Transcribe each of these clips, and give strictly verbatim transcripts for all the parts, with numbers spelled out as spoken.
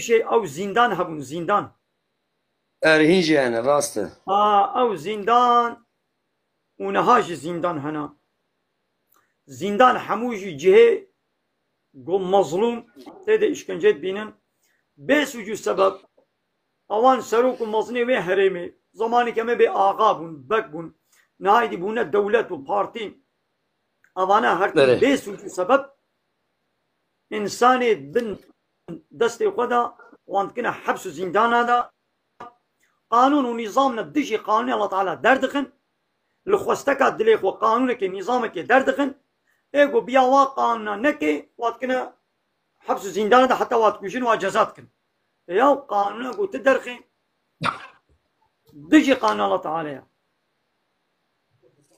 şey ew zîndan hebûn, zîndan. Erê, hîn jî hene, rast e. Ha, ew zîndan û niha jî zîndan hene. Zîndan hemû jî cihê ku mezlûm tê de îşkence dibînin. Bê sûc û sebeb ewan serok û mezinê wê herêmê, zemaneke me bê axa bûn, bek bûn. Niha êdî bûne dewlet û partî. Evana her tim Erê. bê sûc û sebeb însanê bin destê xwe de wan dikine heps û zîndana de. Qanûn û nîzam ne dijî qanûnê Allah Teala derdixin. Li xwesteka dilê xwe qanûnekê, nîzamekê derdixin. Ê ku biya wa qanûna nekê, wa dikine heps û zîndana de heta wa dikujin, wa ceza dikin. Ê ya qanûna ku tu derxî, dijî qanûna Allah Teala ya.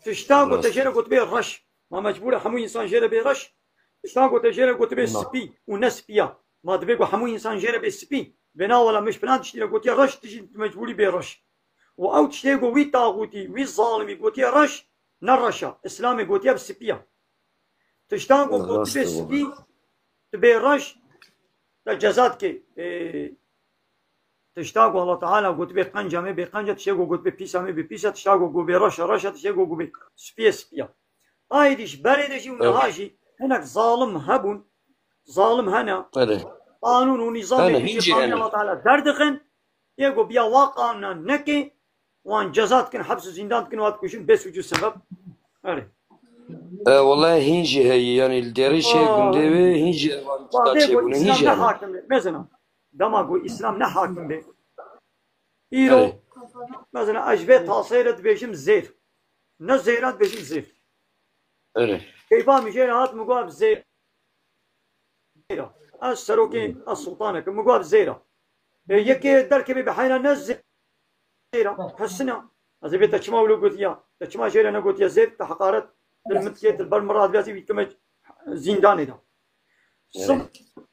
Tişta ku te Rast. jê re gotibê reş. Ma mecbûr e hemû însan jê re bê reş. Tişta ku te jê re gotibê Na. spî û ne spî ya. Ma divê ku hemû însan jê re bê spî. Bê na wela min ji filan tiştî re gotiye reş, tu jî mecbûrî bê reş. Û ew tiştê ku wî taxûtî, wî zalimî gotiye reş, ne reş e. Îslamê gotiye bi spî ya. Tişta ku Rast gotibê e spî, wela. tu bê reş, te ceza dike. Ê, Tişta ku Allah Teala gotibê qenca me bê qenca, tiştê ku gotibê pîsa me bê pîsa, tişta ku gotibê reşa reşa, tiştê ku gotibê spiyê spiya. Ayê dî ji berê de jî û Evet. niha jî hinek zalim hebûn, zalim hene. Erê. Qanûn û nîzamê Hene, dijî hîn jî qanûnê hene. Allah Teala derdixin, yê ku biya wa qanûna neke, wan ceza dikin, heps û zîndan dikin, wan dikujin, bê sûc û sebeb. Erê. E, wele hîn jî heye, yanî li derê çê Aa. gundê wê hîn jî evan Wa tişta dê çê ku bûne, hîn Îslam jî ne hene. hakim be. Mesela, dema ku Îslam ne hakim be. Îro, Erê. mesela, ez ji vê tasê re dibêjim zêr. Ne zêra dibêjim zêr. Erê. Keyfa min jê re hat, min got zêr. Zêra. Ez serokê, ez sultanek im, min got zêra. E, yekê derkevê bi heyra ne zêra. Hesina. Ez ê bê te çima wilo gotiya? Te çima jê re negotiye zêr? Te heqaret dil min dikê, dil ber min radibê, ez ê wî kime zîndanê de. Erê.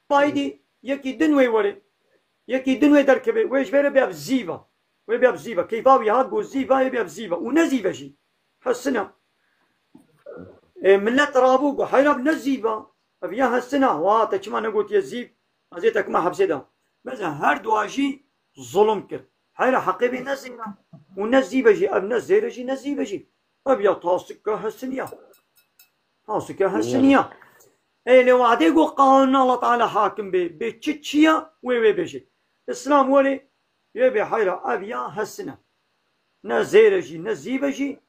Sibayî dî yekî din wê were. Yekî din wê derkeve. Wê ji vê re bê ev zîva. Wê bê ev zîva. Keyfa wî hat, got zîva, ê bê ev zîva. Û ne zîve jî. Hesina. E, millet rabû, got heyra ne zîva. Ev ya hesina. Wa te çima negotiye zîv? Ez ê te kime hepsê de. Mesela her dua jî zulum kir. Heyra heqê bê ne zêra. Û ne zîve jî. Ev ne zêre jî, ne zîve jî. Ev ya tasike hesiniya. Tasike hesiniya. Ê lê wadê ku qanûna Allah Teala hakim bê, bê çi çiya wê wê bêje. Îslam were, wê bê heyra ev ya hesine. Ne zêre jî, ne zîve jî.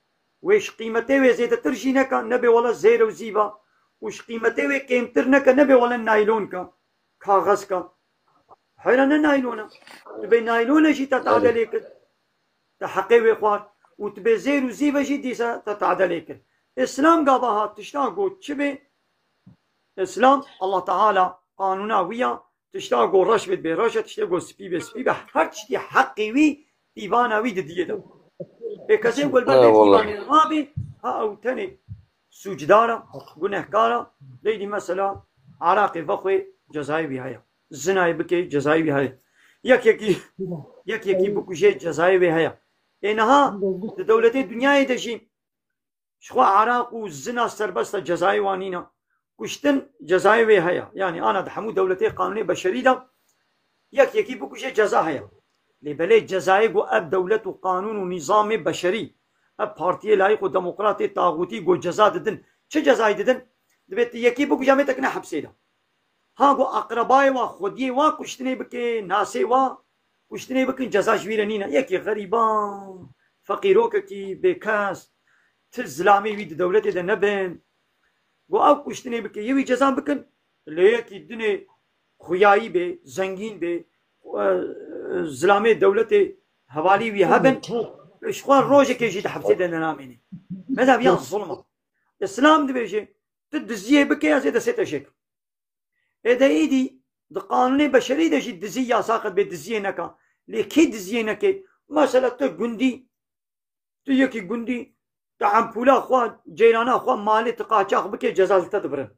Wê ji qîmetê wê zêdetir jî neka, nebê wele zêr û zîva. Û ji qîmetê wê kêmtir neke, nebê wele naylonka, kaxezka. Heyra ne naylona. Tu bê naylone jî te Erê. tade lê kir. Te heqê wê xwar. Û tu bê zêr û zîve jî dîsa te tade lê kir. Îslam gava hat tişta got çi bê? Îslam, Allah Teala qanûna wî ya, tişta got reş bê, bê reş e, tiştê got spî bê, spî be. Her tiştî heqê wî, pîvana wî didiyê de. Ê kesê ku li ber Eyvallah. pîvanê rabê, ha ew tenê sûcdar e, gunehkar e, leydî mesela Iraqê vexwê cezayê wî heye. Zinayê bike cezayê wî heye. Yek yekî, yek yekî bikuje cezayê wê heye. Ê niha di dewletê dinyayê de jî ji xwe Iraq û zina serbest e, cezayê wan nîne. Kuştin cezayê wê heye. Yanî ana di hemû dewletê qanûnê beşerî de yek yekî bikuje ceza heye. Lê belê cezayê ku ev dewlet û qanûn û nîzamê beşerî, ev partiyê layîq û demokratê taxûtî ku ceza didin, çi cezayê didin? Dibê tu yekî bikuje, em ê te kine hepsê de. Ha ku aqrebayê wa, xwediyê wa kuştinê bike, nasê wa kuştinê bikin, ceza ji wî re nîne. Yekî xerîban, feqîrokekî, bêkes, ti zilamê wî di dewletê de nebin. Ku ew kuştinê bike, yê wî ceza bikin. Lê yekî dinê xuyayî bê, zengîn bê, e, zilamê dewletê hevalî wî hebin, ji xwe rojekê jî di hepsê de nenamêne. Mezheb ya zulm e. Îslam dibêje, tu diziyê bike, ez ê destê te jê kim. Ê de îdî di qanûnê beşerî de jî dizî yasax e, bê diziyê neka. Lê kî diziyê neke? Mesela tu gundî, tu yekî gundî, tu empûla xwe, ceyrana xwe, malê tu qaçax bike, ceza li te dibirin.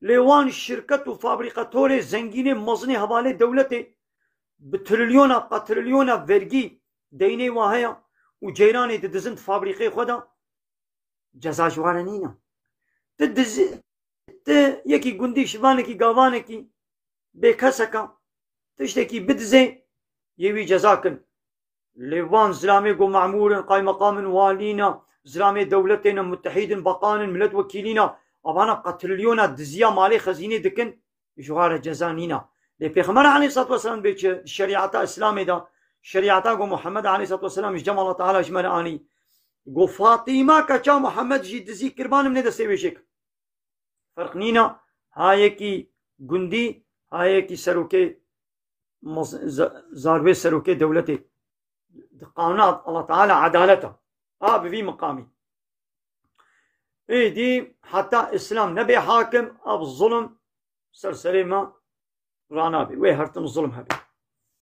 Lê wan şirket û fabrîkatorê zengînê, mezinê hevalê dewletê bi trilyona, qetrilyona vergî deynê wa heye û ceyranê didizin di fabrîkê xwe de, ceza ji wan re nîne. Ti dizi-, ti yekî gundî, şivanekî, gavanekî, bêkeseka, tiştekî bidizê, yê wî ceza kin. Lê van zilamê ku memûr in, qaymeqam in, walî ne, zilamê dewletê ne, mutehîd in, beqan in, miletwekîlî ne, avana qetrilyona diziya malê xezînê dikin, ji wan re ceza nîne. Lê Pêxember aleyhissalatu vesselam bê çi? Di şerîeta Îslamê de, şerîeta ku Muhammed aleyhissalatu vesselam ji cem Allah Teala ji me re anî. Got, Fatîma keça Muhammed jî dizî kir, ba nimnê destê wê jê kir. Ferq nîne, ha yekî gundî, ha yekî serokê mez-, za-, zarvê serokê dewletê. Di qanûna Allah Teala edalet e. A bi vî miqamî. Êdî heta Îslam nebe hakim, ev zulm ser serê me ranabê. Wê her tim zulm hebe.